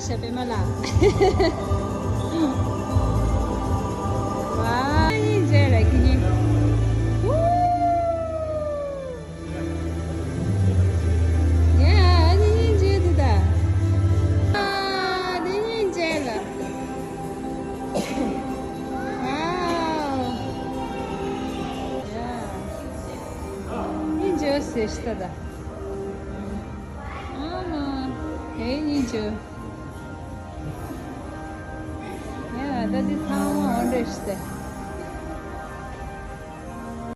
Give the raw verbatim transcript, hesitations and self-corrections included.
ཤ་པད་མ་ལ། ཝ། སྙིང་རྗེ་ལ་ཁྱི་སྙིང་། ཝུ། ཡ། ཨ་ནི་སྙིང་རྗེ་འདུག་ད། ཨ་ནི་སྙིང་རྗེ་ལ། ཝའོ། ཡ། སྙིང་རྗེ་ཟེར་ཤི་ད་ད། ཨ་མ། ཨེ་སྙིང་རྗེ། ཡ། ད་འདི་ཚང་མ་འོ་འདྲ་ཞིག་སྟེ།